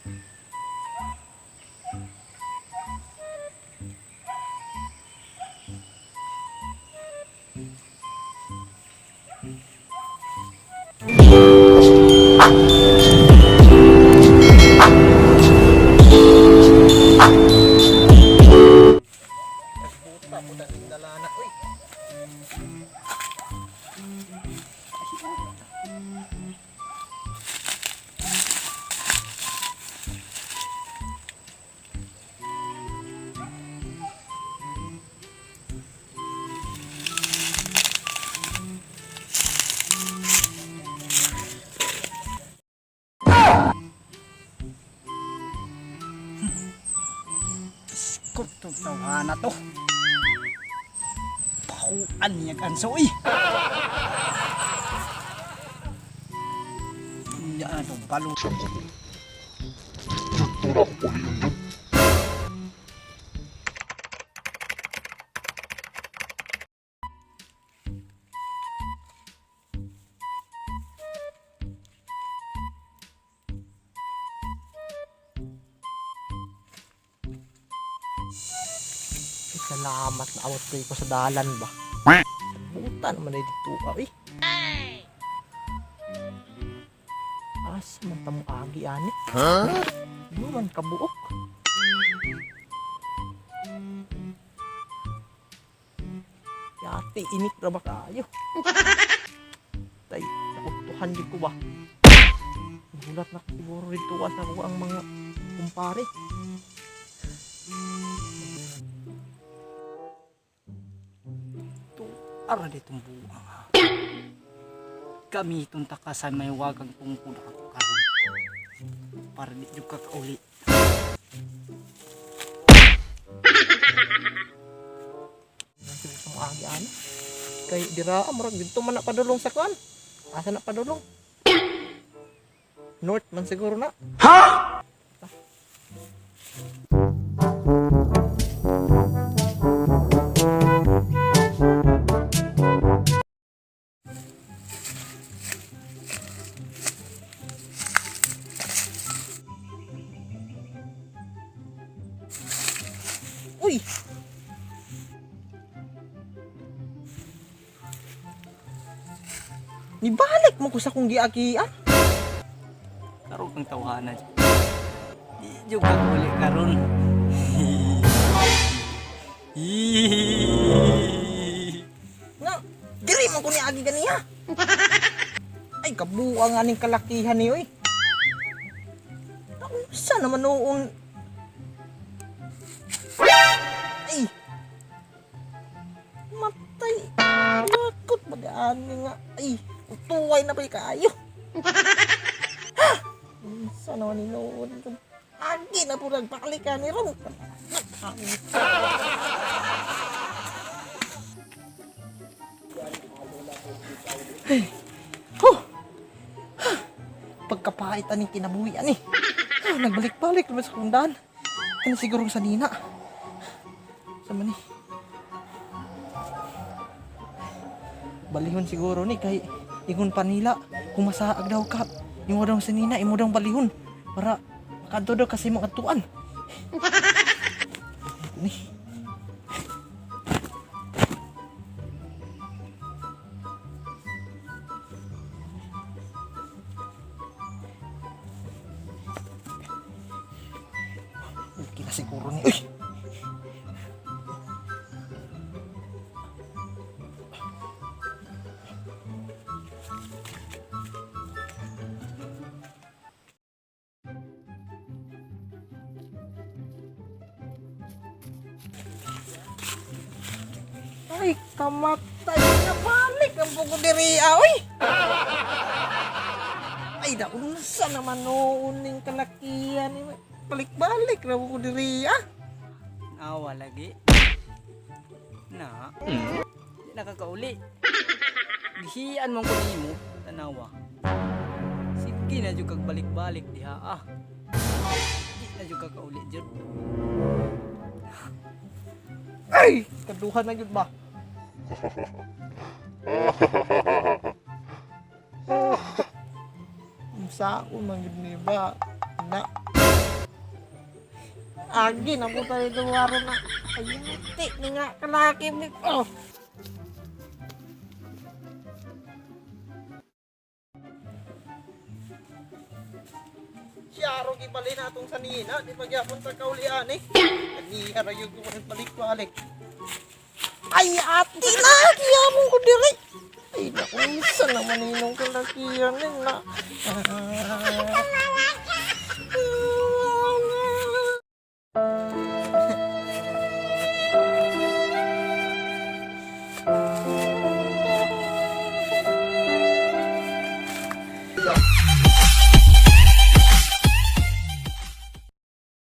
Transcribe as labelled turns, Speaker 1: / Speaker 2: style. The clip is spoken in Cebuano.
Speaker 1: Puta po na dala na. Uy.
Speaker 2: Kutong tawhana to. Pakuan niya kanso eh. Niya na itong palo.
Speaker 1: Ay, salamat na awat ko sa dalan ba. Buta naman na dito ka, eh. Asa man tamo agi ani? Huh? Di man kabuok. Yate, init ra ba kayo? Tay, nakutuhan di ko ba? Gulat na ko siguro dito ka sa ako ang mga kumpare.
Speaker 2: Ito, ara ditong buang ha. Gamiton ta ka sa may wagang pungkod ako karon. Para di jud ka kauli.
Speaker 1: Sige sa mga agi ani. Kay dira murag didto man na padulong sa kuan. Asa na padulong? North man siguro na. Ha? Uy! Nibalik mo ko sa kong giagian.
Speaker 2: Karon kang tawhana jud. Di jud ka kauli karon.
Speaker 1: Nga, diri man ko ni agi ganiha. Ay, kabuang aning kalakihan ni oy. Nausa naman noon. Ay! Matay! Lakot mag-ani nga. Ay, utuway na ba'y kaayo? Ha! Unsa naman ni noon? Agi na po nagpakalikan ni Ron. Huh! Huh! Pagkapait aning kinabuhi ani. Ah, nagbalik-balik naman sa kundan. Ano siguro sa nina? Sa mani. Balihon siguro ni kay ingon pa nila kung masaag daw ka. Imo daw sa nina, imo daw balihon para makadto daw kasi mga tuan. Ni. Okay na siguro ni. Uy! Ay, kamatay na balik ang buko diri, ah, oy! Ay, daunsa naman noon ning kalakihan ni. Balik-balik na buko diri, ah.
Speaker 2: Awa lagi. Na. Di na ka kauli. Gihian man ko nimo, tanawa. Sige na jud kag balik-balik diha ah. Di na jud ka kauli jud.
Speaker 1: Ay, kaduhan na gyud ba? Unsaon man gyud ni ba? Na. Agi na po tayo duwaro na. Ayuti, ni nga kalaki ni. Oh. Siyaro gibali na atong sanina, di pagyapon sa kaulian eh. Kaniya ra yung balik-balik. Ay, ate na! Kiyamon ko dire! Ay, naku, isa naman inong kalakihan na. Ah.